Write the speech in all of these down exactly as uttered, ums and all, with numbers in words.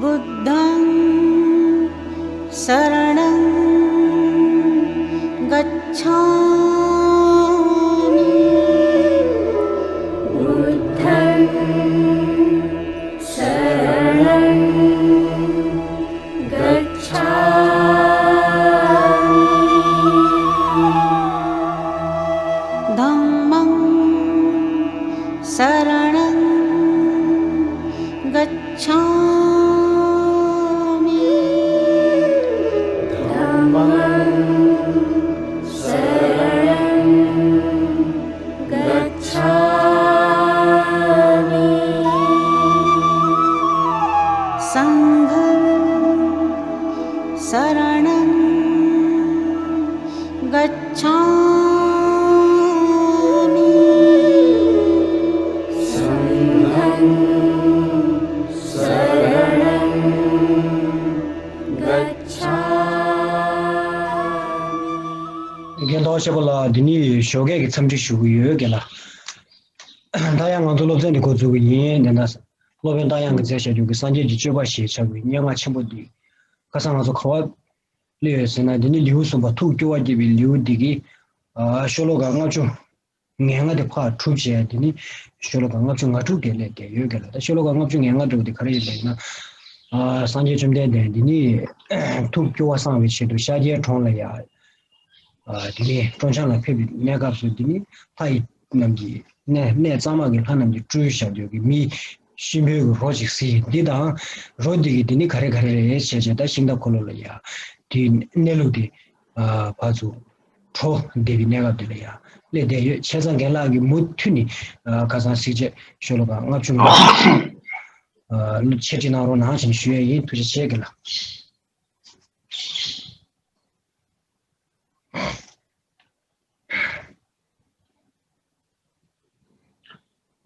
बुद्धं शरणं गच्छामि। बुद्धं शरणं गच्छामि। धम्मं शरणं गच्छामि। धम्मं शरणं गच्छामि। संघं शरणं गच्छामि। संघं शरणं गच्छामि। རྒན་ཐོག་ཤེས་པ་ལགས། འདི་ནི་ཞོགས་ཀས་ཀྱི་འཚམས་འདྲི་ཞུ་གི་ཡོད། རྒན་ལགས། ད་ཡང་ང་ཚོ་སློབ་ཚན་འདི་འགོ་འཛུགས་ཀྱི་ཡིན། དེ་ན་སློབ་དཔོན་རྟ་དབྱངས་ཀྱིས་མཛད་བཞག་རྒྱུ་གི་སངས་རྒྱས་ཀྱི་སྤྱོད་པ་ཞེས་བྱ་བའི་སྙན་ངག་ཆེན་པོ་འདི་ཁ་སང་ང་ཚོ་ག་བ་སླེབས་ཡོད་ཟེར་ན། འདི་ནི་ལེའུ་གསུམ་པ་ཐུགས་སྐྱོ་བ་སྐྱེད་པའི་ལེའུ་འདི་གི་ཨ་ཤོ་ལོ་ཀ་ལྔ་བཅུ་ང་ལྔ་དེ་ཕར་གྲུབ་བྱས། དེ་ནི་ཤོ་ལོ་ཀ་ལྔ་བཅུ་ང་དྲུག་དེ་སླེབས་བསྡད་ཡོད་རྒན་ལགས། ད་ཤོ་ལོ་ཀ་ལྔ་བཅུ་ང་ལྔ་དྲུག་དེ་ག་རེ་ཡིན་པ་ཡིན་ན། ཨ་སངས་རྒྱས་བཅོམ་ལྡན་འདས་འདི་ནི་ཐུགས་སྐྱོ་བ་སངས་པའི་ཆེད་དུ་ཤཱཀྱའི་གྲོང་ལ་ཡ། ཨ་དེ་ནས་སྤྲོ་འཆམ་ལ་ཕེབས་པའི་གནས་སྐབས་སུ། དེ་ནི་ལྷ་ཡི་རྣམས་ཀྱིས་གནས་གནས་གཙང་མ་གི་ལྷ་རྣམས་ཀྱིས་སྤྲུལ་བཞག་དུས་ཀྱི་མི་གཤིན་པོའི་གི་རོ་ཅིག་གཟིགས། འདི་དང་རོ་འདི་གིས་འདི་ནི་ག་རེ་ག་རེ་རེད་བྱས་བྱས། ད་ཤིང་རྟ་འཁོར་ལོ་ལ་ཡ་དེའི་གནས་ལུགས་དེ་ཨ་ཕར་ཚུར་འཕྲོ་བསྡད་པའི་གནས་སྐབས་འདི་ལ་ཡ་སླེབས་བསྡད་ཡོད། བྱས་ཙང་རྒན་ལགས་ཀྱིས་མུ་མཐུད་ནས་ཨ་ཁ་སང་གཟིགས་བྱས་ཤོ་ལོ་ཀ་ལྔ་བཅུ་ང་དྲུག་ཨ་འཆད་ཁྲིད་གནང་རོགས་གནང་ཞེས་ཞུ་ཡས་ཡིན། ཐུགས་རྗེ་ཆེ་རྒན་ལགས།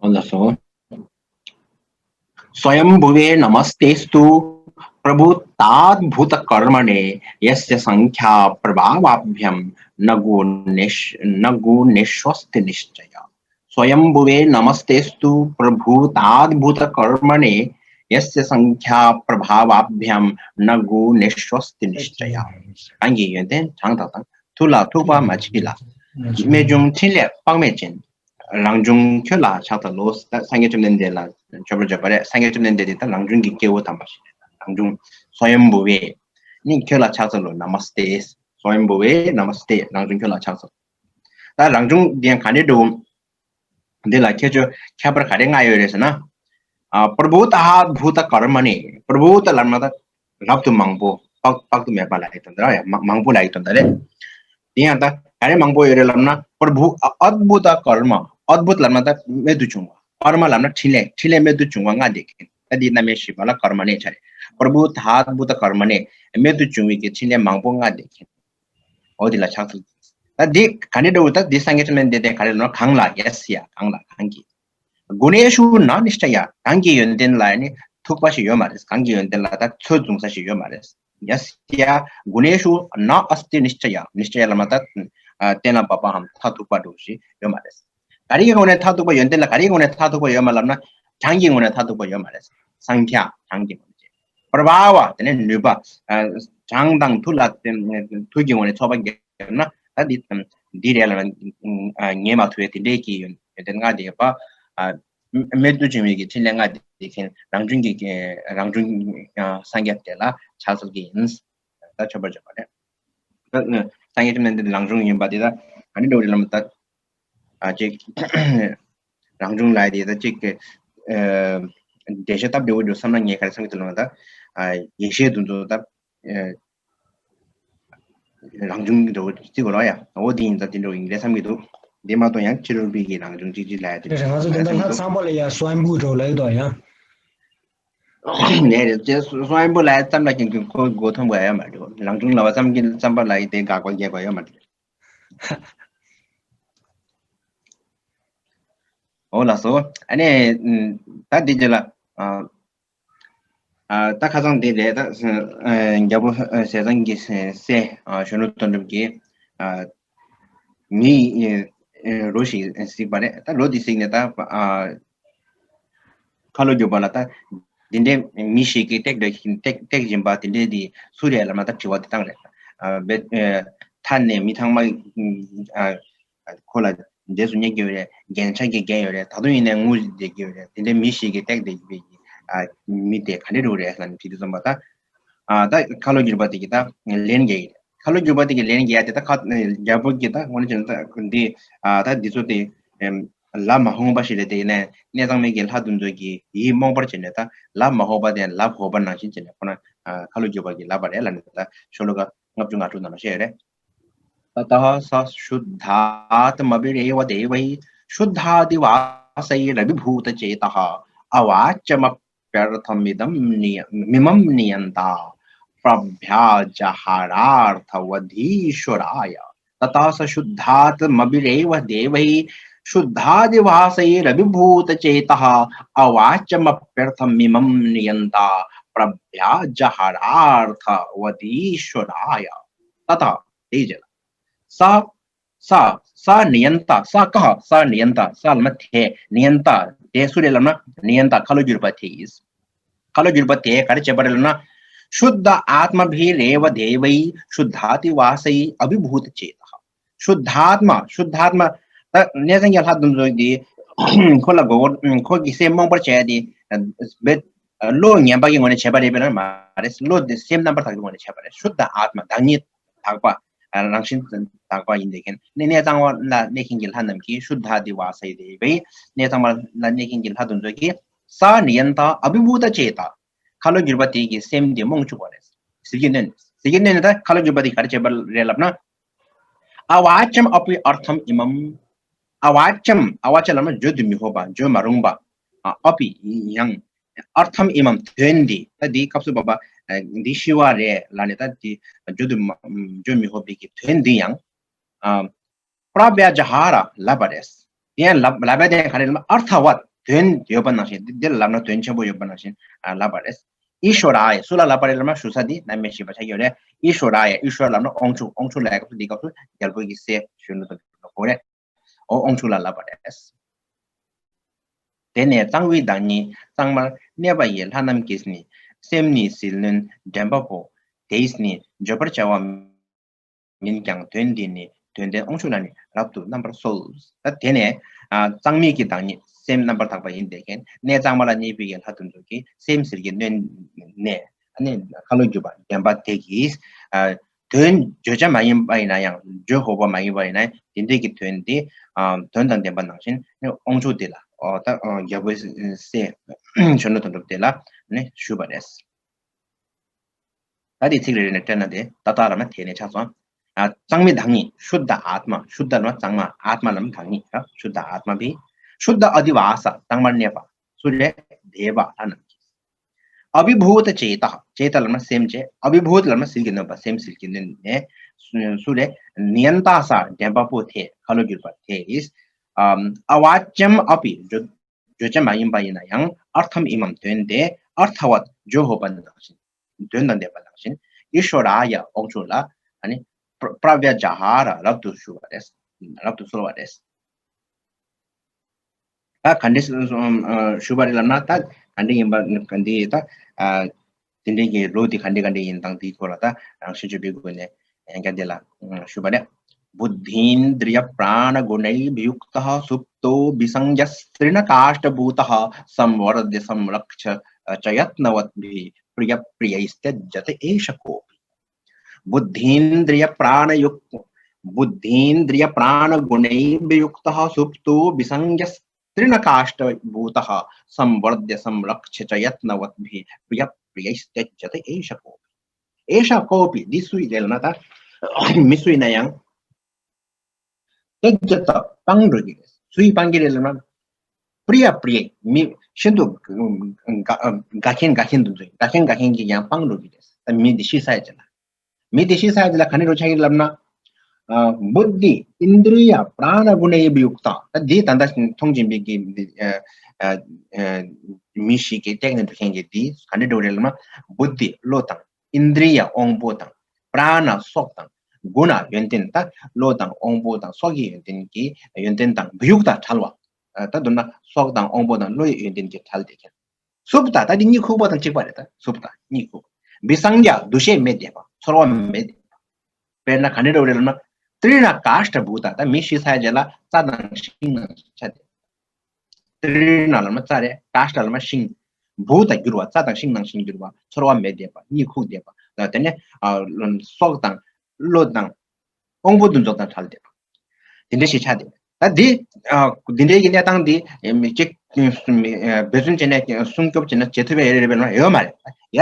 ཨོ་ལགས་སོ། स्वयंभुवे नमस्तेऽस्तु प्रभूताद्भुतकर्मणे यस्य संख्याप्रभावाभ्यं न गुणेश् न गुणेष्वस्ति निश्चय। स्वयंभुवे नमस्तेऽस्तु प्रभूताद्भुतकर्मणे यस्य संख्याप्रभावाभ्यं न गुणेष्वस्ति निश्चय། གང་གི་ཡོན་ཏན་གྲངས་དག་དང་། ཐུགས་ལ་ཐུག་པ་མ་མཆིས་ལ། རྨད་བྱུང་ཕྲིན་ལས་དཔག་མེད་ཅན། རང་བྱུང་ཁྱོད་ལ་ཕྱག་འཚལ་ལོ། ད་སངས་རྒྱས་བཅོམ་ལྡན་འདས་ལ་མཆོད་པར་བརྗོད་པ་རེད། སངས་རྒྱས་བཅོམ་ལྡན་འདས་དེ་ད་རང་བྱུང་གི་སྐྱེ་བོ་དམ་པ་ཞིག་རེད། རང་བྱུང་སྭཱ་ཡམ་བྷུ་ཝེ་ནི་ཁྱོད་ལ་ཕྱག་འཚལ་ལོ། ནམ་སྟེ་སྭཱ་ཡམ་བྷུ་ཝེ་ནམ་སྟེ། རང་བྱུང་ཁྱོད་ལ་ཕྱག་འཚལ། ད་རང་བྱུང་འདི་ཡང་ག་འདྲ་འདྲ་བོ། འདི་ལ་ཁྱད་ཆོས་ཁྱད་པར་ག་རེ་མངའ་ཡོད་རེད་ཟེར་ན། ཨ་པྲ་བྷུ་ཏ་ཨ་དྷུ་ཏ་ཀརྨ་ནི། པྲ་བྷུ་ཏ་ལབ་ན་ད་རབ་ཏུ་མང་པོ། དཔག་དཔག་ཏུ་མེད་པ་ལབ་ཡག་དོན་དག་རེད་ཡ། མ་མང་པོ་ལབ་ཡག་དོན་དག་རེད། དེ་ཡང་ད་ག་རེ་མང་པོ་ཡོད་རེད་ལབ་ན། པྲ་བྷུ་ཨ་ཨད་བྷུ་ཏ་ཀརྨ། ཨད་བྷུ་ཏ་ལབ་ན་ད་རྨད་དུ་བྱུང་བ། ཀརྨ་ལབ་ན་འཕྲིན་ལས། འཕྲིན་ལས་རྨད་དུ་བྱུང་བ་མངའ་བསྡད་མཁན། ད་འདི་རྣམ་དབྱེ་བཞི་པ་ལ་ཀརྨ་ནི་ཆ་རེད། པྲ་བྷུ་ཏ་ཨད་བྷུ་ཏ་ཀརྨ་ནི། རྨད་དུ་བྱུང་བའི་གི་འཕྲིན་ལས་མང་པོ་མངའ་བསྡད་མཁན། འོ་དེ་ལ་ཕྱག་འཚལ། ད་འདི་ག་ནས་འགྲོ་འོ། ད་འདི་སངས་རྒྱས་བཅོམ་ལྡན་འདས་དེ་ག་རེ་ལབ་ན། གང་ལ། ཡེ་སི་ཡ། གང་ལ། གང་གི། གུ་ཎེ་ཤུ་ན་ནི་ཤ་ཡ། གང་གི་ཡོན་ཏན་ལ་ནི་ཐུག་པ་ཞིག་ཡོད་མ་རེད། གང་གི་ཡོན་ཏན་ལ་ད་ཚོད་བཟུང་ས་ཞིག་ཡོད་མ་རེད། ཡེ་སི་ཡ་གུ་ཎེ་ཤུ་ན་ཨ་སྟི་ནི་ཤ་ཡ། ནི་ཤ་ཡ་ལབ་ན་ད་གཏན་ལ་ཕབ་པའམ་མཐར་ཐུག་པ་འདྲ་བོ་ཞིག་ཡོད་མ་རེད། ག་རེ་གི་ངོས་ནས་མཐར་ཐུག་པ། ཡོན་ཏན་ལ་ག་རེ་གི་ངོས་ནས་མཐར་ཐུག་པ་ཡོད་མ་ལབ་ན། གྲངས་ཀྱི་ངོས་ནས་མཐར་ཐུག་པ་ཡོད་མ་རེད། སངས་རྒྱས་གྲངས་ཀྱི་ངོས་ནས། པྲ་བྷ་བ་དེ་ནས་ནུས་པ། ཨ་གྲངས་དང་མཐུ་ལ་བརྟེན་མཐུ་གི་ངོས་ནས་ཚོགས་པ་བརྒྱབ་ན། ད་འདི་འདི་རེད་ལ་ཨ་ངེས་མ་ཐུབ་པའི་དེ་འདྲའི་གི་ཡོན་ཏན་མངའ་བསྡད་པ། ཨ་རྨད་དུ་བྱུང་བའི་གི་འཕྲིན་ལས་མངའ་བསྡད་མཁན། རང་བྱུང་གི་རང་བྱུང་སངས་རྒྱས་དེ་ལ་ཕྱག་འཚལ་གྱི་ཡིན། ད་མཆོད་པར་བརྗོད་པ་རེད། ད་སངས་རྒྱས་བཅོམ་ལྡན་འདས་རང་བྱུང་ཡིན་པ་དེ་ད་ག་འདྲ་འདྲ་བོ་རེད་ལབ་ན། ད་ཨ་ཅིག་རང་བྱུང་ལབ་ཡ་དེ་ད་ཅིག་ཨ་འགྲེལ་བཤད་སྟབས་བདེ་བོ་འདུག་བསམ་ན། ངས་ག་རེ་བསམ་གྱི་འདུག་ལབ་ན། ད་ཨ་ཡེ་ཤེས་དེ་ཚོ་ད་ཨ་རང་བྱུང་གི་འདྲ་བོ་བརྩི་དགོས་རེད་ཡ། འོ་དེ་ཡིན་ཙང་དེ་འདྲ་བོ་ཡིན་རེད་བསམ་གྱི་འདུག་དེ་མ་གཏོགས་ཡང་ཕྱི་རོལ་པའི་གི་རང་བྱུང་གཅིག་གཅིག་ལབ་ཡ་དེ་རེད། ང་ཚོ་དེ་འདྲ་ལྷ་ཚངས་པ་ལ་ཡ་སྭཱ་ཡམ་བྷུ་འདྲ་བོ་ལབ་ཀྱི་འདུག་ཡ། ནས་རེད། དེ་སྭཱ་ཡམ་བྷུ་ལབ་ཡ་ཙམ་ལ་ཁྱེད་ཀྱི་ཁོ་མགོ་འཐོམ་དགོས་ཡ་ཡོད་མ་རེད། རང་བྱུང་ལབ་པ་ཙམ་གྱིས་ཙམ་པ་ལ་ཡི་དེ་དགག་པ་རྒྱག་དགོས་ཡ་ཡོད་མ་རེད། འོ་ལགས་སོ། ཨ་ནི་ད་འདི་རྗེས་ལ་ཨ་ཨ་ད་ཁ་སང་འདི་རེད། ད་ཨ་རྒྱལ་པོ་ཨ་ཟས་གཙང་གི་སྲས་ཨ་གཞོན་ནུ་དོན་གྲུབ་ཀྱིས་ཨ་མིའི་ཨ་རོ་ཞིག་གཟིགས་པ་རེད། ད་རོ་འདི་གཟིགས་ནས་ད་ཨ་ཁ་ལོ་བསྒྱུར་བ་ལ། ད་ འདི་འདྲའི་མི་ཞིག་གིས་བཏེག་འདོད་བཞིན་བཏེག་བཏེག་བཞིན་པ་དེ་འདྲའི་དེ་སུ་རེད་ལབ་ན། ད་དྲི་བ་དེ་བཏང་རེད། ཨ་བེ་ཨ་མཐའ་ནས་མི་ཚང་མ་ཨ་ཁོ་ལ་རྗེས་སུ་སྙེག་གི་ཡོད་རེད། རྒྱན་ཆ་གིས་བརྒྱན་ཡོད་རེད། ད་དུང་ཡིན་ནའི་ངུ་བསྡད་ཀྱི་ཡོད་རེད། དེ་འདྲའི་མི་ཞིག་གིས་བཏེག་བསྡད་པའི་ཨ་མི་དེ་ག་འདྲ་འདྲ་བོ་རེད་ལབ་ནས་དྲིས་དུས་ཙམ་པ། ད་ཨ་ད་ཁ་ལོ་བསྒྱུར་པ་དེ་གིས་ད་ལན་རྒྱག་གི་རེད། ཁ་ལོ་བསྒྱུར་པ་དེ་གིས་ལན་རྒྱག་ཡ་དེ། ད་ཁ་རྒྱལ་པོ་གིས་ད་དངོས་གནས་བྱས་ན་ད་འདི་ཨ་ད་འདི་ཚོ་དེ་ཨེམ་ལབ་མ་ཧོང་པ་ཞིག་རེད། དེ་ཡིན་ནའི་གནས་གཙང་མའི་གི་ལྷ་དེ་ཚོ་གི་ཡིད་རྨོངས་པར་བྱས་ནས། ད་ལབ་མ་ཧོང་པ་དེ་ལབ་ཧོ་པ་ནང་བཞིན་བྱས་ནས་ཁོ་ན་ཨ་ཁ་ལོ་བསྒྱུར་པ་གིས་ལབ་པ་རེད་ལབ་ནས། ད་ཤོ་ལོ་ཀ་ལྔ་བཅུ་ང་དྲུག་ནང་ལ་བཤད་ཡོད་རེད། ततः स शुद्धात्मभिरेव देवैः शुद्धादिवासैरभिभूतचेतः अवाच्यमप्यर्थमिदं निय- मिमं नियन्ता प्रव्याजहारार्थवधीश्वराय। ततः स शुद्धात्मभिरेव देवैः शुद्धादिवासैरभिभूतचेतः अवाच्यमप्यर्थमिमं नियन्ता प्रव्याजहारार्थवधीश्वराय। ततः तेजल। सा सा सा नियन्ता। सा कः? सा नियन्ता। सा ལབ་ན་དེ། नियन्ता དེ་སུ་རེད་ལབ་ན། नियन्ता ཁ་ལོ་བསྒྱུར་པ་དེ་ཡིན། ཁ་ལོ་བསྒྱུར་པ་དེ་ག་རེ་བྱེད་པ་རེད་ལབ་ན། शुद्ध आत्मभिरेव देवैः शुद्धादिवासैः अभिभूतचेतः। शुद्धात्मा शुद्धात्मा ད་གནས་ཚང་གི་ལྷ་དེ་ཚོ་དེ་ཁོ་ལ་མགོ་སྐོར། ཁོ་གི་སེམས་རྨོངས་པར་བྱས་ཏེ་བེད་བློ་ངན་པ་གི་ངོས་ནས་བྱས་པ་རེད་པས་ན་མ་རེད། བློ་དེ་སེམས་རྣམ་པར་དག་པའི་ངོས་ནས་བྱས་པ་རེད། शुद्ध आत्मा བདག་ཉིད་དག་པ། རང་བཞིན་དག་པ་ཡིན་དེ་མཁན་ནི་གནས་གཙང་མ་ལ་གནས་མཁན་གྱི་ལྷ་རྣམས་ཀྱིས། शुद्धादिवासैः དེ་བས་གནས་གཙང་མ་ལ་གནས་མཁན་གྱི་ལྷ་དེ་ཚོ་གིས། सा नियन्ता अभिभूतचेता ཁ་ལོ་བསྒྱུར་པ་དེ་གི་སེམས་དེ་རྨོངས་བཅུག་པ་རེད། ཟིལ་གྱིས་གནོན། ཟིལ་གྱིས་གནོན་ནས་ད་ཁ་ལོ་བསྒྱུར་པ་དེ་ག་རེ་བྱས་པ་རེད་ལབ་ན། अवाच्यमप्यर्थमिमं अवाच्यम अवाच्य ལབ་ན་བརྗོད་དུ་མི་ཕོད་པ། བརྗོད་མ་རུང་བ། ཨ་अपि ཡང་། अर्थमिमं དོན་འདི། ད་འདིའི་སྐབས་སུ་བབ་པ་འདི་ཤི་བ་རེད་ལབ་ནས། ད་འདི་བརྗོད་དུ་མ་བརྗོད་མི་ཕོད་པའི་གི་དོན་འདི་ཡང་ཨ་प्रव्याजहार ལབ་པ་རེད། དེ་ཡང་ལབ་ལབ་པ་དེ་ག་རེ་ལབ་ན། अर्थवत् དོན་ཡོད་པ་ནང་བཞིན། འདི་འདིར་ལབ་ན་དོན་ཆེན་པོ་ཡོད་པ་ནང་བཞིན་ཨ་ལབ་པ་རེད། ईश्वराय སུ་ལ་ལབ་པ་རེད་ལབ་ན། ཞུ་ས་འདི་རྣམ་དབྱེ་བཞི་པ་ཆགས་ཡོད་རེད། ईश्वराय ईश्वर ལབ་ན་དབང་ཕྱུག་དབང་ཕྱུག་ལབ་ཡ་སྐབས་སུ། འདི་སྐབས་སུ་རྒྱལ་པོ་གི་སྲས་གཞོན་ནུ་དང་གོ་རེད། འོ་དབང་ཕྱུག་ལ་ལབ་པ་རེད། དེ་ནས་གཙང་བའི་བདག་ཉིད་གཙང་མར་གནས་པ་ཡི་ལྷ་རྣམས་ཀྱིས་ནི། སེམས་ནི་ཟིལ་གནོན་འདྲེན་པ་པོ། དེས་ནི་བརྗོད་པར་བྱ་བ་མིན་ཀྱང་། དོན་འདི་ནི་དོན་ལྡན་དབང་ཕྱུག་ལ་ནི། རབ་ཏུ་རྣམ་པར་གསོལ། ད་དེ་ནས་ཨ་གཙང་མའི་གི་བདག་ཉིད་སེམས་རྣམ་པར་དག་པ་ཡིན་དེ་མཁན་གནས་གཙང་མ་ལ་གནས་པའི་གི་ལྷ་དེ་ཚོ་གིས་སེམས་ཟིལ་གྱིས་གནོན་ནས། ཨ་ནི་ཁ་ལོ་བསྒྱུར་པ་འདྲེན་པ་དེ་གིས་ཨ་དོན་བརྗོད་བྱ་མ་ཡིན་པ་ཡིན་ན་ཡང་། བརྗོད་ཕོད་པ་མ་ཡིན་པ་ཡིན་ན་ཡང་། དེ་འདྲའི་གི་དོན་དེ་ཨ་དོན་དང་ལྡན་པ་ནང་བཞིན་ནི་དབང་ཕྱུག་དེ་ལ། ཨོ་ད་ཨ་རྒྱལ་པོའི་སྲས་གཞོན་ནུ་དོན་གྲུབ་དེ་ལ་ནི་ཞུས་པ་རེད། ད་དེ་ཚིག་རེ་རེ་ནས་བཀྲལ་ན་དེ། ततः ལབ་ན་དེ་ནས་ཆགས་སོང་། ཨ་གཙང་མའི་བདག་ཉིད། शुद्ध आत्मा། शुद्ध ལབ་ན་གཙང་མ། आत्मा ལབ་ན་བདག་ཉིད། ཨ་शुद्ध आत्माभिः शुद्धादिवास གཙང་མར་གནས་པ་སུ་རེད། देवा ལྷ་རྣམས་ཀྱིས། अभिभूतचेता། चेता ལབ་ན་སེམས་བྱས། अभिभूत ལབ་ན་ཟིལ་གྱིས་གནོན་པ། སེམས་ཟིལ་གྱིས་གནོན་ནས་སུ་སུ་རེད། नियन्ता सा འདྲེན་པ་པོ་དེ། ཁ་ལོ་བསྒྱུར་པ་དེས། अम, अवाच्यमपि བརྗོད་བརྗོད་བྱ་མ་ཡིན་པ་ཡིན་ན་ཡང་། अर्थमिमं དོན་དེ། अर्थवत् བརྗོད་ཕོད་པ་ནང་བཞིན། དོན་དང་ལྡན་པ་ནང་བཞིན། ईश्वराय དབང་ཕྱུག་ལ། ཨ་ནི་प्र- प्रव्याजहार རབ་ཏུ་ཞུ་བ་རེད། རབ་ཏུ་གསོལ་བ་རེད། ད་ག་འདྲས་ཞུ་བ་རེད་ལབ་ན། ད་ག་འདྲས་ཡིན་པ་ག་འདྲས་ད་དེ་འདྲས་ཀྱི་ལུགས་དེ་ག་འདྲས་ག་འདྲས་ཡིན་དང་དེའི་སྐོར་ལ་ད་རང་ཤེས་བརྗོད་པའི་སྒོ་ནས་ཡང་བསྐྱར་དེ་ལ་ཞུ་བ་རེད། बुद्धीन्द्रियप्राणगुणैर्युक्तः सुप्तो विसञ्ज्ञस्त्रिणकाष्ठभूतः संवर्ध्य संरक्ष्य च यत्नवद्भिः प्रियप्रियैस्त्यज्यत एष कोऽपि। बुद्धीन्द्रियप्राणयुक् बुद्धीन्द्रियप्राणगुणैर्युक्तः सुप्तो विसञ्ज्ञस्त्रिणकाष्ठभूतः संवर्ध्य संरक्ष्य च यत्नवद्भिः प्रियप्रियैस्त्यज्यत एष कोऽपि। एष कोऽपि འདི་སུ་ཡིན་ལབ་ན། ད་མི་སུ་ཡིན་ན་ཡང་། त्यज्यत སྤང་འགྲོ་གི་རེད། སུ་ཡིས་སྤང་གི་རེད་ལབ་ན། प्रियप्रिय མི་ཤིན་ཏུ་དགའ་དགའ་མཁན་དགའ་མཁན་དེ་ཚོ་ཡིན། དགའ་མཁན་དགའ་མཁན་གྱིས་ཀྱང་སྤང་འགྲོ་གི་རེད། ད་མི་འདི་ཤི་ས་ཡ་ཅིག་ལ། མི་འདི་ཤི་ས་ཡ་ཅིག་ལ་ག་ནས་འགྲོ་ཆགས་ཀྱི་རེད་ལབ་ན། ཨ་बुद्धि इन्द्रिय प्राणगुणैर्युक्त ད་འདི་ད་ལྟ་མཐོང་བཞིན་པའི་གི་འདི་ཨ་ཨ་ཨ་མི་ཞིག་གིས་བཏེགས་ནས་འགྲོ་མཁན་གྱི་འདི་ག་ནས་འགྲོ་རེད་ལབ་ན། बुद्धि བློ་དང་། इन्द्रिय དབང་པོ་དང་། प्राण སྲོག་དང་། गुण ཡོན་ཏན། ད་བློ་དང་དབང་པོ་དང་སྲོག་གི་ཡོན་ཏན་གྱི་ཡོན་ཏན་དང་། वियुक्त བྲལ་བ། ཨ་ད་མདོར་ན་སྲོག་དང་དབང་པོ་དང་བློ་ཡི་ཡོན་ཏན་གྱིས་བྲལ་ཏེ་མཁན། སུབྟ། ད་འདི་གཉིད་ཁུག་པ་དང་གཅིག་པ་རེད། ད་སུབྟ་གཉིད་ཁུག། བི་སངྒྱ། འདུ་ཤེས་མེད་བསྡད་པ། ཚོར་བ་མེད་བསྡད་པ། དཔེར་ན་ག་འདྲ་འདྲ་བོ་རེད་ལབ་ན། ཏྲི་ན་ཀཱཥྚ་བྷུ་ཏ། ད་མི་ཤི་ཚར་རྗེས་ལ་རྩྭ་དང་ཤིང་ནང་ཆགས་བསྡད། ཏྲི་ན་ལབ་ན་རྩྭ་རེད། ཀཱཥྚ་ལབ་ན་ཤིང་། བྷུ་ཏ་འགྱུར་བ། རྩྭ་དང་ཤིང་ནང་བཞིན་འགྱུར་བ། ཚོར་བ་མེད་བསྡད་པ། གཉིད་ཁུག་བསྡད་པ། ད་དེ་ནས་ཨ་སྲོག་དང་། བློ་དང་། དབང་པོ་འདུ་འཛོམས་དང་བྲལ་བསྡད་པ། དེ་འདྲ་ཞིག་ཆགས་བསྡད་པ། ད་འདི་ཨ་འདི་འདྲའི་གི་གནས་སྟངས་འདི་ཨེ་མི་གཅིག་ཨེ་འབད་བརྩོན་བྱས་ནས་སྲུང་སྐྱོབ་བྱས་ན་བྱེད་ཐུབ་པ་ཡོད་རེད་པས་ན། ཡོད་མ་རེད།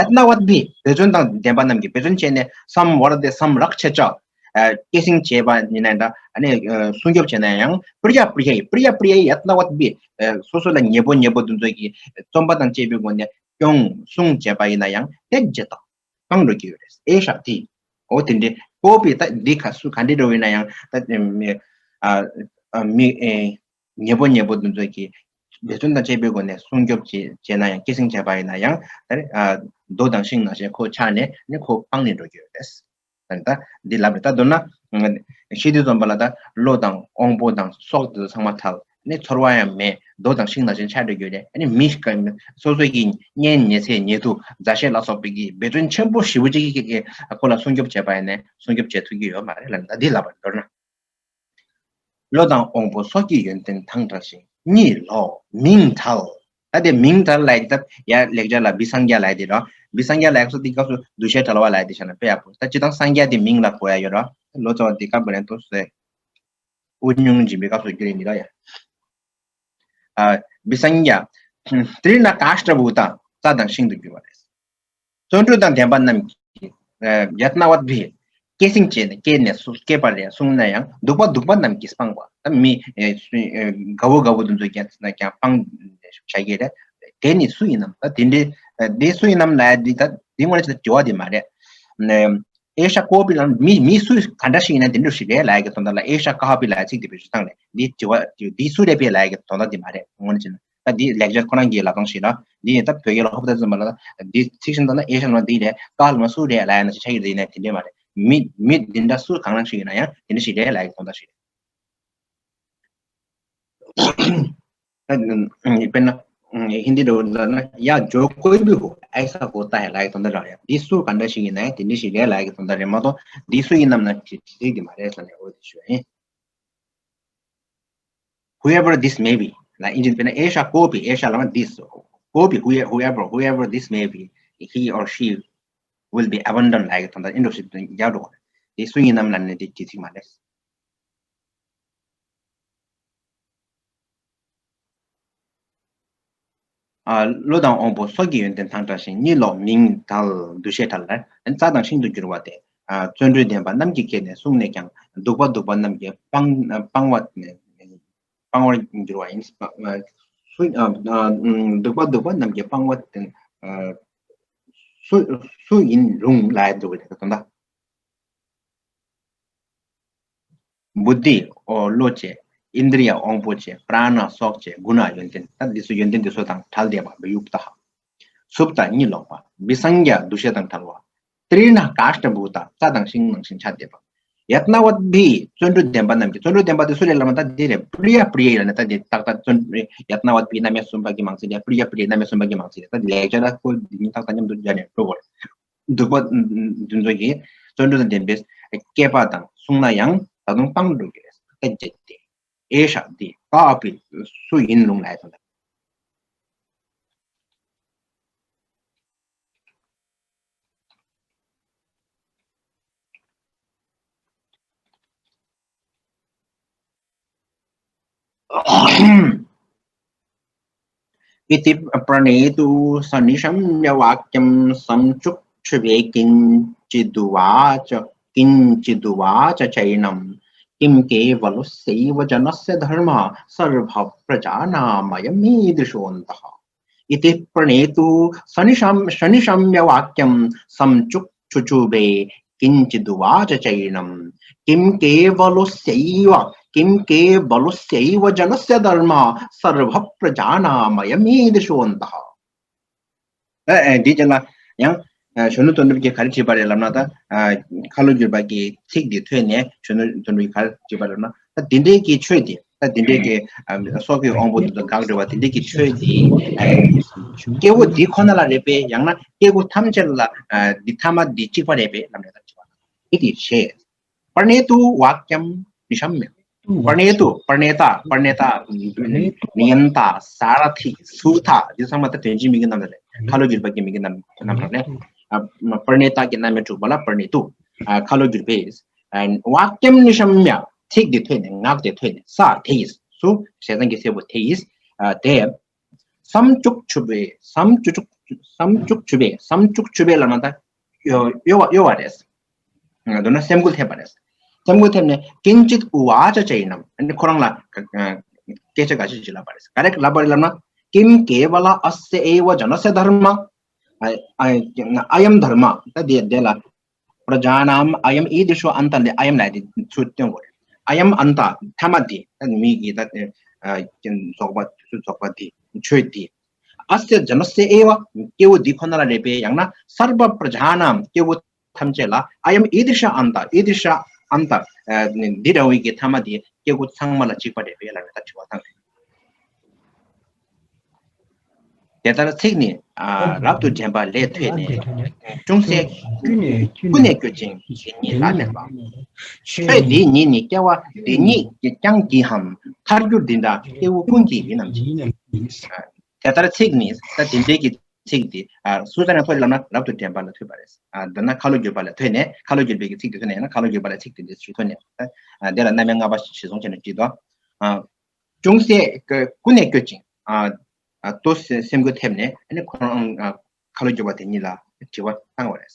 ཡཏྣ་ཝཏ་བྷི། འབད་བརྩོན་དང་ལྡན་པ་རྣམས་ཀྱིས་འབད་བརྩོན་བྱས་ནས་སམ་ཝར་ཏེ་སམ་རཀྵ་ཅ། ཨ་སྐྱེད་སྲིང་བྱས་པ་ཡིན་ན་འདྲ། ཨ་ནི་ཨ་སྲུང་སྐྱོབ་བྱས་ན་ཡང་། པྲི་ཡ་པྲི་ཡ་པྲི་ཡ་པྲི་ཡ་ཡཏྣ་ཝཏ་བྷི། ཨ་སོ་སོ་ལ་ཉེ་པོ་ཉེ་པོ་དེ་ཚོ་གིས་བརྩོན་པ་དང་བཅས་པའི་སྒོ་ནས་སྐྱོང་སྲུང་བྱས་པ་ཡིན་ན་ཡང་དེ་བརྗེད་དང་སྤང་འགྲོ་གི་ཡོད་རེད། ཨེ་ཤ་དྷི། འོ་དེ་འདྲའི་ཀོ་པི། ད་འདི་ག་སུ་ག་འདྲ་འདྲ་བོ་ཡིན་ན་ཡང་ད་མི་ཨ་ཨ་མི་ཨེ་ཉེ་པོ་ཉེ་པོ་དེ་ཚོ་གིས་འབད་བརྩོན་དང་བཅས་པའི་སྒོ་ནས་སྲུང་སྐྱོབ་བྱས་བྱས་ན་ཡང་། སྐྱེད་སྲིང་བྱས་པ་ཡིན་ན་ཡང་། ད་རེད། ཨ་རྡོ་དང་ཤིང་ནང་བཞིན་ཁོ་ཆགས་ནས་ནི་ཁོ་སྤང་ནས་འགྲོ་གི་ཡོད་རེད། ད་འདི་ལབ་རེད། ད་མདོར་ན་ཤེས་འདི་འཛོམས་པ་ལ་ད་བློ་དང་དབང་པོ་དང་སྲོག་དེ་ཚོ་ཚང་མ་ཐལ། ནི་ཚོར་བ་ཡང་མེད། རྡོ་དང་ཤིང་ནང་བཞིན་ཆགས་འགྲོ་གི་རེད། ཨ་ནི་མི་སོ་སོ་གི་གཉེན་ཉེ་ཚེ་ཉེ་དུ་མཛའ་བཤེས་ལ་སོགས་པའི་གི་འབད་བརྩོན་ཆེན་པོ་ཞེ་པོ་ཅིག་གིས་ཁོ་ལ་སྲུང་སྐྱོབ་བྱས་པ་ཡིན་ན་སྲུང་སྐྱོབ་བྱེད་ཐུབ་ཀྱི་ཡོད་མ་རེད་ལབ་ནས། ད་འདི་ལབ་པ་མདོར་ན། བློ་དང་དབང་པོ་སྲོག་གི་ཡོན་ཏན་དང་བྲལ་ཞིང་གཉིད་ལོག་མིང་ཐལ། ད་དེ་མིང་ཐལ་ལབ་ཡ་དེ་ད་ཡ་ལེགས་སྦྱར་ལ་བི་སངྒྱ་ལབ་ཡ་དེ་རེད། བི་སངྒྱ་ལབ་ཡ་སོ་དེ་སྐབས་སུ་འདུ་ཤེས་བྲལ་བ་ལབ་ཡ་དེ་བྱས་ན་དཔེ་ཡག་པོ། ད་སྤྱིར་བཏང་སངྒྱ་དེ་མིང་ལ་གོ་ཡ་ཡོད་རེད། ལོ་ཙཱ་བ་དེ་སྐབས་རེད་འདུག་ཟེར། དབུ་སྙུང་འབྱིན་པའི་སྐབས་སུ་རྒྱུ་རེད་མི་རེད་ཡ། ཨ་བི་སངྒྱ། ཏྲི་ན་ཀཱཥྚ་བྷུ་ཏ། རྩྭ་དང་ཤིང་དུ་གྱུར་པ་རེད། བརྩོན་འགྲུས་དང་ལྡན་པ་རྣམས་ཀྱིས་ཨ་ཡཏྣ་ཝཏ་བྷི། སྐྱེད་སྲིང་བྱས་ནས་སྐྱེས་ནས་སུ་སྐྱེས་པ་རེད་གསུངས་ན་ཡང་། གདུག་པ་གདུག་པ་རྣམས་ཀྱིས་སྤངས་པ། ད་མི་ཨེ་སུ་ཨེ་དགའ་བོ་དགའ་བོ་དེ་ཚོ་ཀྱང་ཀྱང་སྤང་བྱ་གི་རེད། དེ་ནི་སུ་ཡིན་ནམ། ད་དེ་འདྲའི་ཨེ་དེ་སུ་ཡིན་ནམ་ལབ་ཡ་འདི་ད་འདི་དངོས་གནས་དྲི་བ་དེ་མ་རེད། ཨེ་ཤ་ཀོ་པི་ལ་མི་མི་སུ་ག་འདྲ་ཞིག་ཡིན་ན་དེ་འདྲ་ཞིག་རེད་ལབ་ཡ་གི་དོན་དག་ལ། ཨེ་ཤ་ཀ་ཧ་པི་ལབ་ཡ་ཚིག་དེ་བེད་སྤྱོད་བཏང་ནས་འདི་དྲི་བ་འདི་སུ་རེད་པས་ལབ་ཡ་གི་དོན་དག་དེ་མ་རེད། དངོས་གནས་བྱས་ན། ད་འདི་ལེགས་སྦྱར་ཁོ་རང་གི་ལབ་སྟངས་ཤིག་ལ། འདི་ཡིན་ད་བོད་སྐད་ལ་ཧོབ་ད་ཙམ་པ་ལ་འདི་ཚིག་བཞིན་དུ་ན་ཨེ་ཤ་ལ་འདི་རེད། ཀ་ལ་མ་སུ་རེད་ལབ་ཡ་ན་ཅི་ཆགས་ཀྱི་རེད་ནས་དེ་འདྲས་མ་རེད། མི་མི་འདི་འདྲ་སུ་གང་རང་ཞིག་ཡིན་ན་ཡང་དེ་འདྲ་ཞིག་རེད་ལབ་ཡ་གི་དོན་དག་ཞིག་རེད། ད་དཔེར་ན་ཧིན་དི་འདྲ་བོ་ལ་ན་ཡ་ཇོ་ཀོའི་བི་ཧོ་ཨེ་ས་ཧོ་ཏ་ཧེ་ལབ་ཡ་གི་དོན་དག་རེད་ཡ། འདི་སུ་གང་འདྲ་ཞིག་ཡིན་ན་ཡང་དེ་འདྲ་ཞིག་རེད་ལབ་ཡ་གི་དོན་དག་རེད་མ་གཏོགས་འདི་སུ་ཡིན་ནམ་ན་ཅི་ཅི་ཞིག་དེ་མ་རེད་ཟེར་ནས་འོ་དེ་ཞུ་ཡ་ཡིན། Whoever this may be. ལ་ཨིན་ཇི་དཔེར་ན་ཨེ་ཤ་ཀོ་པི། ཨེ་ཤ་ལ་ན་this. ཀོ་པི། Whoe- whoever, whoever this may be, he or she will be abandoned. ལབ་ཡ་གི་དོན་དག་ཨིན་འགྲོ་ཞིག་ཏུ་རྒྱག་འགྲོ་བ་རེད། དེ་སུ་ཡིན་ནམ་ལ་ནི་དེ་ཅི་ཚིག་མ་རེད། ཨ་བློ་དང་དབང་པོ་སྲོག་གི་ཡོན་ཏན་དང་བྲལ་ཞིང་གཉིད་ལོག་མིང་ཐལ། འདུ་ཤེས་བྲལ་ལ་རྩྭ་དང་ཤིང་དུ་གྱུར་པ་སྟེ། ཨ་བརྩོན་འགྲུས་ལྡན་པ་རྣམས་ཀྱིས་བསྐྱེད་ནས་བསྲུངས་ནས་ཀྱང་། གདུག་པ་གདུག་པ་རྣམས་ཀྱིས་སྤང་སྤང་བ། སྤང་བར་འགྱུར་བ་ཡིན། སུ་ཨ་ཨ་གདུག་པ་གདུག་པ་རྣམས་ཀྱིས་སྤང་བ་སྟེ། ཨ་སུ་སུ་ཡིན་རུང་ལ་འདུག་པའི་དོན་དག། བུདྡྷི། ཨོ་བློ་བཅས། ཨིནྡྲི་ཡ་དབང་པོ་བཅས། པྲ་ཎ་སྲོག་བཅས། གུ་ཎ་ཡོན་ཏན། ད་འདི་ཚོ་ཡོན་ཏན་འདི་ཚོ་དང་བྲལ་བསྡད་པ་བི་ཡུག་ཏ། སུབྟ་གཉིད་ལོག་པ། བི་སངྒྱ་འདུ་ཤེས་དང་བྲལ་བ། ཏྲི་ན་ཀཱཥྚ་བྷུ་ཏ། རྩྭ་དང་ཤིང་ནང་བཞིན་ཆགས་བསྡད་པ། ཡཏྣ་ཝཏ་བྷི། བརྩོན་འགྲུས་ལྡན་པ་རྣམས་ཀྱིས། བརྩོན་འགྲུས་ལྡན་པ་དེ་སུ་རེད་ལབ་ན་ད་འདི་རེད། པྲི་ཡ་པྲི་ཡ་ལབ་ན་ད་འདི་ཏག་ཏག་བརྩོན་ཡཏྣ་ཝཏ་བྷི་རྣམ་དབྱེ་གསུམ་པ་གི་མང་ཚིག་རེད། པྲི་ཡ་པྲི་ཡ་རྣམ་དབྱེ་གསུམ་པ་གི་མང་ཚིག་རེད། ད་ལེགས་སྦྱར་ལ་ཁོ་འདི་གཉིས་ཏག་ཏག་མཉམ་དུ་སྦྱར་ནས་འགྲོ་དགོས་རེད། གདུག་པ་འདི་ཚོ་གིས་བརྩོན་འགྲུས་དང་ལྡན་པའི་བསྐྱེད་པ་དང་བསྲུངས་ན་ཡང་ད་དུང་སྤང་འགྲོ་གི་རེད། ད་བརྗེད་དེ། ཨེ་ཤ་དྷི། ཀ་པི། སུ་ཡིན་རུང་ལབ་ཡ་དང་། इति प्रणेतुः स निशम्य वाक्यं सं चुक्षुभे किञ्चिदुवाच किञ्चिदुवाच चैनं किं केवलस्यैव जनस्य धर्मः सर्वः प्रजानामयमीदृशोऽन्तः। इति प्रणेतुः स निशम्य वाक्यं सं चुक्षुभे किञ्चिदुवाच चैनं किं केवलस्यैव किं केवलस्यैव जनस्य धर्मः सर्वः प्रजानामयमीदृशोऽन्तः। ཨ་ཨ་འདི་ཅན་ལ་ཡང་གཞོན་ནུ་དོན་གྲུབ་ཀྱིས་ག་རེ་བྲིས་པ་རེད་ལབ་ན། ད་ཁ་ལོ་བསྒྱུར་པ་གི་ཚིག་འདི་ཐོས་ནས་གཞོན་ནུ་དོན་གྲུབ་ཀྱིས་ག་རེ་བྲིས་པ་རེད་ལབ་ན། ད་འདི་འདྲའི་གི་ཆོས་འདི་ ད་དེ་འདྲའི་གི་ཨ་སྲོག་གི་དབང་པོ་འདི་དང་འགག་འགྲོ་བ་དེ་འདྲའི་གི་ཆོས་འདི་ཨ་སྐྱེ་བོ་འདི་ཁོ་ན་ལ་རེད་པས། ཡང་ན་སྐྱེ་དགུ་ཐམས་ཅད་ལ་ཨ་འདི་ཐ་མ་འདི་གཅིག་པ་རེད་པས་ལབ་ནས་ད་དྲི་བ་དང་། ཨི་ཏི་ཤེས། པྲ་ཎེ་ཏུ་ཝཱ་ཀྱམ་ནི་ཤམ་མྱ། པྲ་ཎེ་ཏུ། པྲ་ཎེ་ཏ། པྲ་ཎེ་ཏ། ནི་ཡན་ཏ། སཱ་ར་ཐི། སུ་ཐ། འདི་ཚང་མ་ད་དོན་སྤྱིའི་མིང་གི་རྣམ་གྲངས་རེད། ཁ་ལོ་བསྒྱུར་བ་གི་མིང་གི་རྣམ་རྣམ་གྲངས་རེད། ཨ་པྲ་ཎེ་ཏ་གི་རྣམ་དབྱེ་དྲུག་པ་ལ་པྲ་ཎེ་ཏུ། ཨ་ཁ་ལོ་བསྒྱུར་བས། ཨ་ཝཱ་ཀྱམ་ནི་ཤམ་མྱ། ཚིག་འདི་ཐོས་ནས། ངག་དེ་ཐོས་ནས། ས་དེ་ཡིས། སུ། ཞེ་སྡང་གི་སྲས་པོ་དེ་ཡིས། ཨ་དེ། སཾ་ཅུག་ཆུ་བེ། སཾ་ཅུ་ཅུག་སཾ་ཅུག་ཆུ་བེ། སཾ་ཅུག་ཆུ་བེ་ལབ་ན་ད་གཡོ་གཡོ་བ་གཡོ་བ་རེད། མདོར་ན་སེམས་འགུལ་ཐེབས་པ་རེད། སེམས་འགུལ་ཐེབས་ནས་ཀིན་ཅིད་ཨུ་ཝཱ་ཅ་ཅ་ཡིན་ནམ། ཨ་ནི་ཁོ་རང་ལ་སྐད་ཆ་འགའ་ཤས་ཅིག་ལབ་པ་རེད། ག་རེ་ལབ་པ་རེད་ལབ་ན། ཀིམ་ཀེ་ཝ་ལ་ཨ་སྱ་ཨེ་ཝ་ཛ་ན་སྱ་དྷརྨ། ཨ་ཡམ་དྷརྨ། ད་དེ་དེ་ལ་པྲ་ཛཱ་ནཱམ་ཨ་ཡམ་ཨི་དི་ཤོ་ཨན་ཏ་ལེ། ཨ་ཡམ་ལ་དེ་ཚུར་སྟོན་དགོས་རེད། ཨ་ཡམ་ཨན་ཏ། ཐ་མ་དེ་ད་མི་གི་ད་རྫོགས་པ་རྫོགས་པ་དེ་ཆོས་དེ། ཨ་སྱ་ཛ་ན་སྱ་ཨེ་ཝ། སྐྱེ་བོ་འདི་ཁོ་ན་ལ་རེད་པས། ཡང་ན་སརྦ་པྲ་ཛཱ་ནཱམ། སྐྱེ་བོ་ཐམས་ཅད་ལ། ཨ་ཡམ་ཨི་དི་ཤ་ཨན་ཏ། ཨི་དི་ཤ་ཨན་ཏ། འདི་འདྲ་བའི་གི་ཐ་མ་དེ་སྐྱེ་དགུ་ཚང་མ་ལ་གཅིག་པ་རེད་པས་ལབ་ནས་ད་དྲི་བ་བཏང་རེད། དེ་ལྟར་ཚིག་ནི་རབ་ཏུ་དྲན་པ་ལས་ཐོས་ནས། ཅུང་ཟད་ཀུན་ནས་སྐྱོ་ཅིང་དེ་ཉིད་ལ་མེད་པ། ཆོས་འདི་ཉིད་ནི་སྐྱེ་བ་འདི་ཉིད་ཀྱང་བགྱིའམ། ཐལ་འགྱུར་འདི་འདྲ་སྐྱེ་བོ་ཀུན་གྱི་ཡིན་ནམ་ཞེས། དེ་ལྟར་ཚིག་ནི་ད་དེ་འདྲའི་གི་ཚིག་འདི་ཨ་སུ་ཙ་ན་ཐོ་རེ་ལབ་ན་རབ་ཏུ་དྲན་པ་ལ་ཐོས་པ་རེད། ཨ་འདི་ན་ཁ་ལོ་བསྒྱུར་པ་ལ་ཐོས་ནས། ཁ་ལོ་བསྒྱུར་པའི་གི་ཚིག་དེ་ཐོས་ནས་ཡང་ན་ཁ་ལོ་བསྒྱུར་པ་ལ་ཚིག་དེ་འདི་ཞུ་ཐོས་ནས། ཨ་འདི་ལ་རྣམ་དབྱེ་ལྔ་པ་ཞིག་གཞི་བཟུང་བྱས་ནས་བྲིས་དོ། ཨ་ཅུང་ཟད་ཀུན་ནས་སྐྱོ་ཅིང་ཨ་ཨ་ཏོ་སེ་སེམས་འགུལ་ཐེབས་ནས། ཨ་ནི་ཁོ་རང་ཨ་ཁ་ལོ་བསྒྱུར་པ་དེ་ཉིད་ལ་དྲི་བ་བཏང་བ་རེད།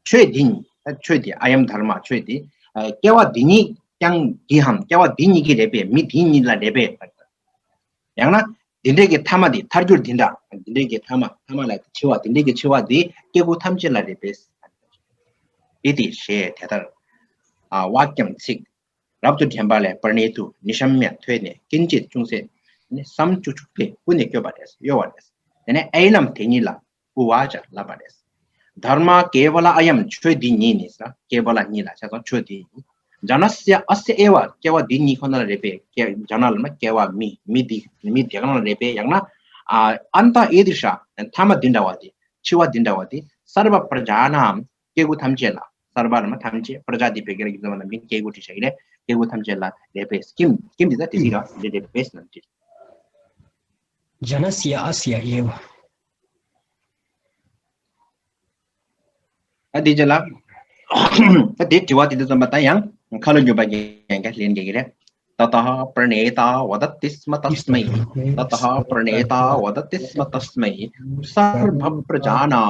ཆོས་འདི་ཉིད། ཨ་ཆོས་འདི། ཨ་ཡམ་དྷརྨ། ཆོས་འདི་ཨ་སྐྱེ་བ་འདི་ཉིད་ཀྱང་བགྱིའམ། སྐྱེ་བ་འདི་ཉིད་ཀྱི་རེད་པས། མི་འདི་ཉིད་ལ་རེད་པས། ཡང་ན་འདི་འདྲའི་གི་ཐ་མ་འདི། ཐལ་འགྱུར་འདི་འདྲ། འདི་འདྲའི་གི་ཐ་མ། ཐ་མ་ལ་འཆི་བ། འདི་འདྲའི་གི་འཆི་བ་འདི་སྐྱེ་དགུ་ཐམས་ཅད་ལ་རེད་པས། ཨི་ཏི་ཞེས་དེ་ལྟར་ཨ་ཝཱ་ཀྱམ་ཚིག་རབ་ཏུ་དྲན་པ་ལས་པྲ་ཎེ་ཏུ་ནི་ཤམ་མྱ་ཐོས་ནས། ཀིན་ཅིད་ཅུང་ཟད་ནི་སཾ་ཅུག་ཆུ་བེ། ཀུན་ནས་སྐྱོ་བ་རེད། གཡོ་བ་རེད། དེ་ནས་ཨའི་ནམ་དེ་ཉིད་ལ་ཨུ་ཝཱ་ཅ་ལབ་པ་རེད། དྷརྨ་ཀེ་ཝ་ལ་ཨ་ཡམ། ཆོས་འདི་ཉིད་ནི་ཟེར། ཀེ་ཝ་ལ་ཉིད་ལ་ཆ་ཚང་ཆོས་འདི་ཉིད། ཛ་ན་སྱ་ཨ་སྱ་ཨེ་ཝ། སྐྱེ་བ་འདི་ཉིད་ཁོ་ན་ལ་རེད་པས། ཀྱེ་ཛ་ན་ལ་མ་སྐྱེ་བ་མི་མི་འདི་མི་དེ་ག་ལ་རེད་པས། ཡང་ན་ཨ་ཨན་ཏ་ཨི་དི་ཤ། ཐ་མ་འདི་འདྲ་བ་དེ། འཆི་བ་འདི་འདྲ་བ་དེ། སརྦ་པྲ་ཛཱ་ནཱམ། སྐྱེ་དགུ་ཐམས་ཅད་ལ། སརྦ་ལ་མ་ཐམས་ཅད། པྲ་ཛཱ་དེ་བོད་སྐད་ལ་ཡིག་ཚང་མ་ལ་མི་སྐྱེ་དགུ་བྲིས་བཞག་གི་རེད། སྐྱེ་དགུ་ཐམས་ཅད་ལ་རེད་པས། ཀིམ་ཀིམ་འདི་ད་དེ་སྲིད་ར་འདི་རེད་པས་ན་འདི། ཛ་ན་སྱ་ཨ་སྱ་ཨེ་ཝ། ད་དེ་རྗེས་ལ་ད་དེ་དྲི་བ་དེ་དུས་ཙམ་པ་ད་ཡང་ཁ་ལོ་སྒྱུར་བ་གི་ཡང་བསྐྱར་ལན་རྒྱག་གི་རེད། ततः प्रणेता वदति स्म तस्मै। ततः प्रणेता वदति स्म तस्मै। सर्वप्रजाना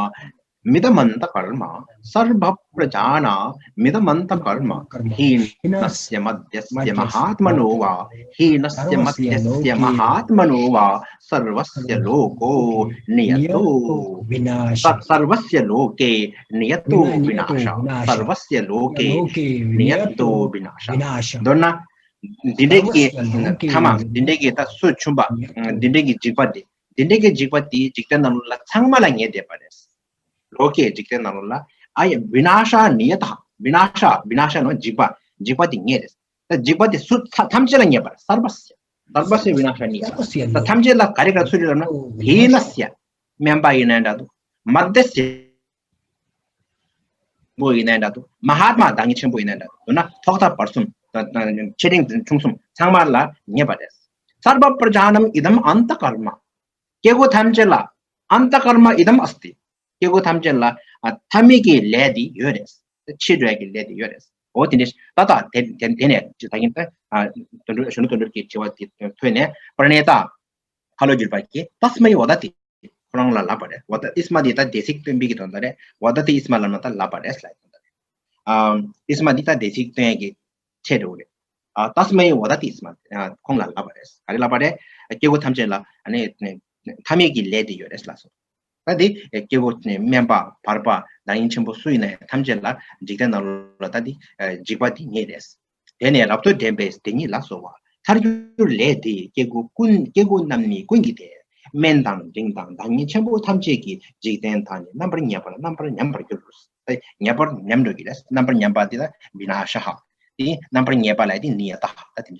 मिदमन्तकर्म। सर्वप्रजानामिदमन्तकर्म। हीनस्य मध्यस्य महात्मनो वा। हीनस्य मध्यस्य महात्मनो वा। सर्वस्य लोको नियतो विनाश। सर्वस्य लोके नियतो विनाश। सर्वस्य लोके नियतो विनाश। མདོར་ན། འདི་འདྲའི་གི་ཐ་མ། འདི་འདྲའི་གི་ད་སུ་བྱུང་པ། འདི་འདྲའི་གི་འཇིགས་པ་འདི། འདི་འདྲའི་གི་འཇིགས་པ་འདི་འཇིག་རྟེན་ནང་ལ་ཚང་མ་ལ་ངེས་བསྡད་པ་རེད། ལོ་ཀའི་འཇིག་རྟེན་ནང་ལ། ཨ་ཡ་བི་ན་ཤ་ནི་ཡ་ཏ། བི་ན་ཤ། བི་ན་ཤ་ནི་འཇིགས་པ། འཇིགས་པ་འདི་ངེས་རེད། ད་འཇིགས་པ་འདི་སུ་ཐམས་ཅད་ལ་ངེས་པ་རེད། སརྦ་སྱ། སརྦ་སྱ་བི་ན་ཤ་ནི་ཡ། ད་ཐམས་ཅད་ལ་ག་རེ་ག་ཚུར་རེད་ལབ་ན། ཧི་ན་སྱ། དམན་པ་ཡིན་ན་འདྲ་འདུག་མ་དེ་སི་པོ་ཡིན་ན་འདྲ་འདུག་མ་ཧཱ་ཏ་མ་བདག་ཉིད་ཆེན་པོ་ཡིན་ན་འདྲ་འདུག་ན་ཐོག་མཐའ་བར་གསུམ། ཆེ་འབྲིང་ཆུང་གསུམ་ཚང་མ་ལ་ངེས་པ་རེད། སརྦ་པྲ་ཛཱ་ནམ་ཨི་དམ་ཨན་ཏ་ཀརྨ། སྐྱེ་དགུ་ཐམས་ཅད་ལ་ཨན་ཏ་ཀརྨ་ཨི་དམ་ཨསྟི། སྐྱེ་དགུ་ཐམས་ཅད་ལ་ཨ་ཐ་མལ་གྱི་ལས་འདི་ཡོད་རེད། འཆི་འགྲོ་ཡ་གི་ལས་འདི་ཡོད་རེད། འོ་དེ་འདྲ་ད་ད་དེ་དེ་དེ་ནས་ད་གིན་ད་དོན་གྲུབ་གཞོན་ནུ་དོན་གྲུབ་ཀྱི་དྲི་བ་དེ་ཐོས་ནས་པྲ་ཎེ་ཏ། ཁ་ལོ་བསྒྱུར་བ་གིས་ཏཱསྨེ་ཝ་དཏི། ཁོ་རང་ལ་ལབ་པ་རེད། ཝ་ཏ་ཨི་སྨ་འདི་ད་སྡེ་ཚིག་སྟོན་པའི་གི་དོན་དག་རེད། ཝ་དཏི་ཨི་སྨ་ལབ་ན་ད་ལབ་པ་རེད་ལབ་དོན་དག་རེད། ཨ་ཨི་སྨ་འདི་ད་སྡེ་ཚིག་སྟོན་ཡ་གི་ཆེད་འགྲོ་རེད། ཨ་ཏཱསྨེ་ཝ་དཏི་ཨི་སྨ། ཨ་ཁོང་ལ་ལབ་པ་རེད། ག་རེ་ལབ་པ་རེད། སྐྱེ་དགུ་ཐམས་ཅད་ལ་ཨ་ནི་ཐ་མལ་གྱི་ལས་འདི་ཡོད་རེད་ལབ་སོང་། ད་འདི་སྐྱེ་བོ་དམན་པ་བར་པ་བདག་ཉིད་ཆེན་པོ་སུ་ཡིན་ན་ཡང་ཐམས་ཅད་ལ་འཇིག་རྟེན་ནང་ལ་ད་འདི་འཇིགས་པ་འདི་ངེས་རེད། དེ་ནས་རབ་ཏུ་དྲན་པས་དེ་ཉིད་ལ་གསོལ་བ། ཐལ་འགྱུར་ལས་དེ་སྐྱེ་དགུ་ཀུན། སྐྱེ་དགུ་རྣམ་གཉིས་ཀུན་གྱི་དེ། དམན་དང་འབྲིང་དང་བདག་ཉིད་ཆེན་པོ་ཐམས་ཅད་ཀྱི། འཇིག་རྟེན་དག་ནི་རྣམ་པར་ངེས་པ་ལ། རྣམ་པར་ཉམས་པར་འགྱུར། ངེས་པར་ཉམས་འགྲོ་གི་རེད། རྣམ་པར་ཉམས་པ་འདི་ལ་བི་ན་ཤ་ཧ། དེ་རྣམ་པར་ངེས་པ་ལ་དེ་ནི་ཡ་ཏ་ཧ། ད་དེ་ནི།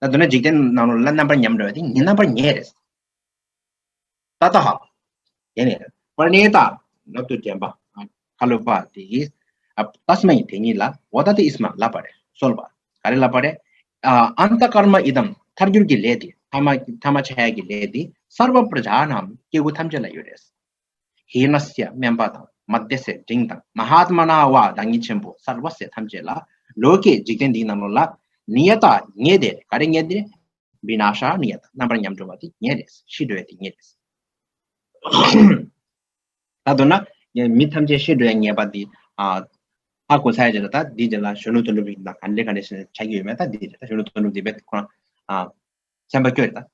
ད་མདོར་ན་འཇིག་རྟེན་ནང་ལོགས་ལ་རྣམ་པར་ཉམས་འགྲོ་བ་དེ་ངའི་རྣམ་པར་ངེས་རེད། ཏདྷ། དེ་ནས་པྲ་ཎི་ཏ། རབ་ཏུ་འདྲེན་པ། ཁ་ལོ་པ་དེ་གིས། ཨ། ཏསྨེ། དེ་ཉིད་ལ། བདཏི་སྨ། ལབ་པ་རེད། གསོལ་བ། ག་རེ་ལབ་པ་རེད། ཨ། ཨནྟ་ཀརྨ་ཨིདམ། ཐལ་འགྱུར་གྱི་ལས་དེ། ཐ་མ་ཐ་མ་ཆགས་ཡས་ཀྱི་ལས་དེ། སརྦ་པྲ་ཛཱ་ནཱམ། སྐྱེ་དགུ་ཐམས་ཅད་ལ་ཡོད་རེད། ཧིནསྱ། དམན་པ་དང་། མདྡྷེ། འབྲིང་དང་། མ་ཧཏྨ་ན་བ། བདག་ཉིད་ཆེན་པོ། སརྦ་སྱ། ཐམས་ཅད་ལ། ལོ་ཀེ། འཇིག་རྟེན་འདིའི་ནང་ལོགས་ལ། ནི་ཡ་ཏ། ངེས་ཏེ། ག་རེ་ངེས་ཏེ། བི་ན་ཤ་ནི་ཡ་ཏ། རྣམ་པར་ཉམས་འགྲོ་བ་དེ་ངེས་རེད། ཤི་འགྲོ་ཡ་དེ་ངེས་རེད། ད་མདོར་ན་མི་ཐམས་ཅད་ཤི་འགྲོ་ཡ་ངེས་པ་དེ། ཨ། ཧ་གོ་ཚར་ཡ་ཅིག་ལ། ད་འདིའི་རྗེས་ལ་གཞོན་ནུ་དོན་གྲུབ་ཀྱིས་ད་ག་འདྲ་ག་འདྲ་ཞིག་ཆགས་ཀྱི་ཡོད་མེད། ད་འདིའི་རྗེས་ད་གཞོན་ནུ་དོན་གྲུབ་འདི་བས་ཁོ་རང་། ཨ། སེམས་པ་སྐྱོ་རེད་ད།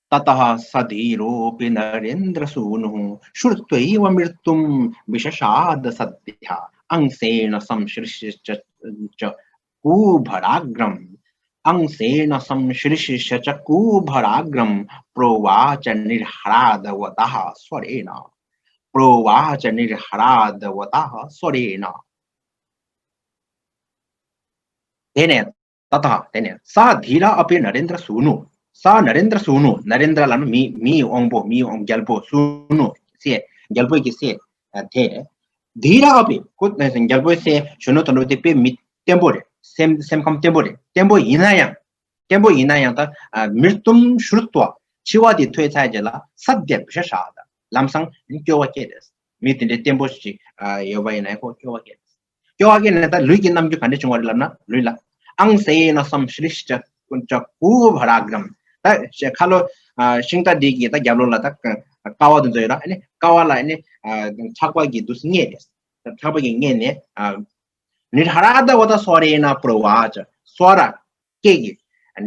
ततः स धीरोऽपि नरेन्द्रसूनुः श्रुत्वैव मृत्युं विशशाद सद्यः। अंसेन संश्लिष्य च, च कूभराग्रम्। अंसेन संश्लिष्य च कूभराग्रम्। प्रोवाच निर्ह्रादवतः स्वरेण। प्रोवाच निर्ह्रादवतः स्वरेण। तेन ततः तेन स धीरः अपि नरेन्द्रसूनुः। स नरेन्द्रसूनुः། नरेन्द्र ལབ་ན་མི། མིའི་དབང་པོ། མིའི་དབང་། རྒྱལ་པོ། སུ་ནུ། སྲས། རྒྱལ་པོ་གི་སྲས། ཨ། དེ། धीरः अपि། ཁོ་རྒྱལ་པོའི་སྲས་གཞོན་ནུ་དོན་གྲུབ་དེ་དཔེ་མི་བརྟན་པོ་རེད། སེམས། སེམས་ཁམས་བརྟན་པོ་རེད། བརྟན་པོ་ཡིན་ན་ཡང་། བརྟན་པོ་ཡིན་ན་ཡང་ད། ཨ། मृत्युं श्रुत्वा། འཆི་བ་དེ་ཐོས་ཚར་རྗེས་ལ། सद्यः विशशाद། ལམ་སང་སྐྱོ་བ་སྐྱེས་རེད། མི་དེ་འདྲའི་བརྟན་པོ་ཞིག་ཨ། ཡོད་པ་ཡིན་ན་ཡང་ཁོ་སྐྱོ་བ་སྐྱེས་རེད། སྐྱོ་བ་སྐྱེས་ནས་ད་ལུས་ཀྱི་རྣམ་འགྱུར་ག་འདྲ་བྱུང་བ་རེད་ལབ་ན། ལུས་ལ། अंसेन संश्लिष्य च कूभराग्रम्། ད་ཁ་ལོ། ཨ། ཤིང་རྟ་འདི་གི་ད་རྒྱབ་ལོགས་ལ་ད་ཀ་བ་དེ་ཚོ་ཡོད་ར། ཨ་ནི་ཀ་བ་ལ། ཨ་ནི། ཨ། ཁྲག་པ་གིས་འདུག་སེ་མཉེས་ནས། ཁྲག་པ་གིས་མཉེས་ནས། ཨ། निर्ह्रादवतः स्वरेण प्रोवाच། स्वर། སྐད་ཀྱིས།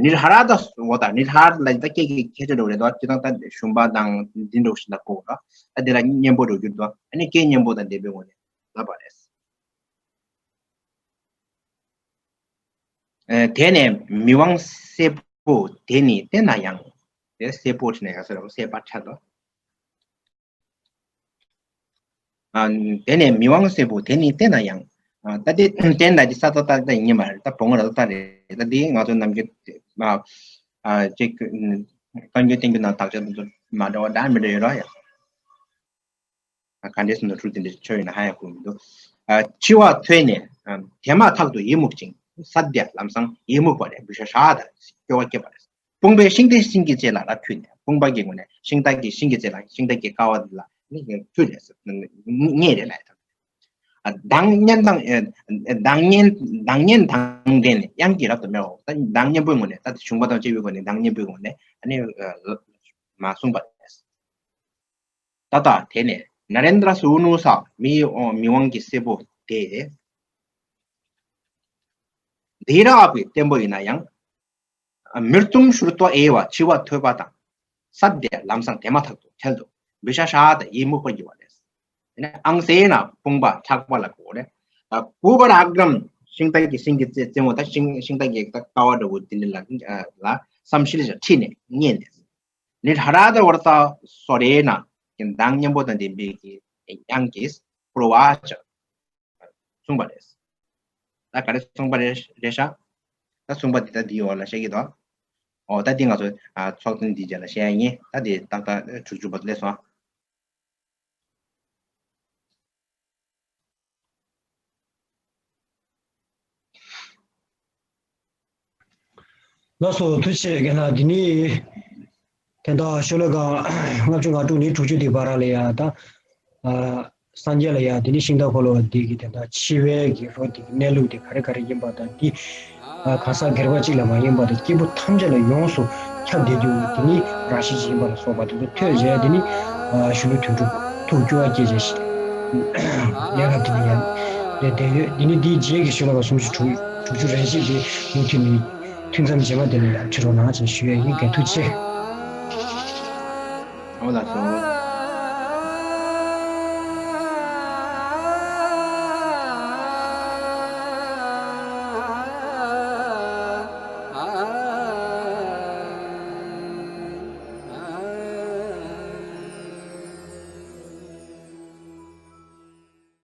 निर्ह्रादवतः། निर्ह्राद ལབ་ད་སྐད་ཀྱི་ཁྱད་ཆོས་འདྲ་བོ་རེད་དོ། སྤྱིར་བཏང་ད་ཞུམ་པ་དང་འདི་འདྲ་བོ་ཞིག་ལ་གོ་ར། ད་འདི་ལ་སྙན་པོ་འགྲོ་རྒྱུ་འདུག་ཨ་ནི་སྐད་སྙན་པོ་དང་ལྡན་པའི་ངོས་ནས་ལབ་པ་རེད། ཨ། དེ་ནས་མི་དབང་སྲས་པོ་དེ་ནི་བལྟས་ན་ཡང་། དེ་སྲས་པོ་བྱས་ན་ཡང་ཟེར་ར། སྲས་པ་ཆགས་འདུག་ཨ། དེ་ནས་མི་དབང་སྲས་པོ་དེ་ནི་བལྟས་ན་ཡང་། ཨ། ད་དེ་བལྟས་ན་དེ་ས་ཏ་ཏ་ཏ་ཡིན་མ་རེད། ད་བོང་ར་ཏ་ཏ་རེད། ད་དེ་ང་ཚོ་ནམ་རྒྱུན། ཨ། ཨ། ཅིག་བཀའ་འགྱུར་བསྟན་འགྱུར་ནང་དག་ཆ་དེ་ཚོ་མ་འདྲ་བ་འདྲ་མི་འདྲ་ཡོད་ར་ཡ། ཨ། ག་འདྲས་སོང་ན་འཁྲུལ་དེ་འདྲས་ཆོ་ཡོད་ན་ཧ་ཡང་གོ་མི་འདུག་ཨ། འཆི་བ་ཐོས་ནས། ཨ། དེ་མ་ཐག་ཏུ་ཡི་མུག་ཅིང་། सद्यः ལམ་སང་ཡི་མུག་པ་རེད། विशशाद སྐྱོ་བ་སྐྱེས་པ་རེད། དཔུང་པས་ཤིང་རྟའི་ཤིང་གི་རྩེ་ལ་ར་འཁྱུད་ནས། དཔུང་པ་གི་ངོས་ནས་ཤིང་རྟ་གི། ཤིང་གི་རྩེ་ལ། ཤིང་རྟ་གི་ཀ་བ་ལ་ནི་འཁྱུད་ནས་མཉེས་རེད་ལབ་ཡ་དང་། ཨ། མདངས་སྙན་དང་། ཨ། མདངས་སྙན། མདངས་སྙན་དང་ལྡན་ནས་དབྱངས་ཀྱིས་རབ་ཏུ་སྨྲ་བའོ། ད་མདངས་སྙན་པོའི་ངོས་ནས། ད་ཞུམ་པ་དང་བཅས་པའི་སྒོ་ནས། མདངས་སྙན་པོའི་ངོས་ནས། ཨ་ནི། ཨ། མ་གསུངས་པ་རེད། ततः དེ་ནས། नरेन्द्रसूनुः स མི། མི་དབང་གི་སྲས་པོ་དེ། धीरः अपि བརྟན་པོ་ཡིན་ན་ཡང་། मृत्युं श्रुत्वैव འཆི་བ་ཐོས་པ་དང་། सद्यः ལམ་སང་དེ་མ་ཐག་ཏུ་འཕྲལ་དུ། विशशाद ཡི་མུག་པར་གྱུར་པ་རེད། अंसेन དཔུང་པ་ཁྲག་པ་ལ་གོ་རེད། कूभराग्रम् ཤིང་རྟ་གི། ཤིང་གི་རྩེ། རྩེ་མོ། ད་ཤིང་། ཤིང་རྟ་གི་ད་ཀ་བ་འདྲ་བོ་དེ་འདྲ་ལ། ལ་संश्लिष्य ཁྲིད་ནས་མཉེས་ནས། निर्ह्रादवतः स्वरेण མདངས་སྙན་པོ་དང་ལྡན་པའི་གི་དབྱངས་ཀྱིས། प्रोवाच གསུངས་པ་རེད། ད་ག་རེ་གསུངས་པ་རེད། རེད་ཤག་ད་གསུངས་པ་འདི་ད་འདིའི་འོག་ལ་བཤད་ཀྱི་འདུག་ཨོ། ད་འདི་ང་ཚོ། ཨ། ཚོགས་ཐུན་འདིའི་རྗེས་ལ་བཤད་ཡ་ཡིན། ད་འདི་ཏག་ཏག་དྲུག་ཅུ་པ་དེ་སླེབས་སོང་། ལགས་སོ། ཐུགས་རྗེ་ཆེ། རྒན་ལགས། འདི་ནི་དོན་དག་ཤོ་ལོ་ཀ་ལྔ་བཅུ་ང་དྲུག་ནས་དྲུག་ཅུ་དེ་བར་ལ་ཡ། ད། ཨ། སངས་རྒྱས་ལ་ཡ་འདི་ནི་ཤིང་རྟ་འཁོར་ལོ་འདི་གི་དོན་དག་འཆི་བའི་གི་ལོ་འདི་གི་གནས་ལུགས་དེ་ག་རེ་ག་རེ་ཡིན་པ་དང་། འདི། ཨ། གང་ཟག་སྒེར་པ་གཅིག་ལ་མ་ཡིན་པ་དང་། སྐྱེས་བུ་ཐམས་ཅད་ལ་ཡོངས་སུ་ཁྱབ་བསྡད་རྒྱུ་འདི་ནི་རང་བཞིན་ཅིག་ཡིན་པ་ལ་སོགས་པ་དེ་ཚོ་ཐོས་རྗེས། འདི་ནི། ཨ། གཞོན་ནུ་དོན་གྲུབ་ཐུགས་སྐྱོ་བ་སྐྱེས་རྗེས་ཤིག་གནས་སྐབས་དེ་ནི་ཡང་དེ་དེ་ཡོད། འདི་ནི་འདིའི་རྗེས་ཀྱི་ཤོ་ལོ་ཀ་སུམ་ཅུ་དྲུག་དྲུག་ཅུ་རེ་གཅིག་དེ་མུ་མཐུད་ནས་ཐུན་མཚམས་རྗེས་མ་དེ་ལ་ཡང་ཁྲིད་རོགས་གནང་ཅེས་ཞུ་ཡས་ཡིན། རྒན་ཐུགས་རྗེ་ཆེ། ཨོ་ལགས་སོ།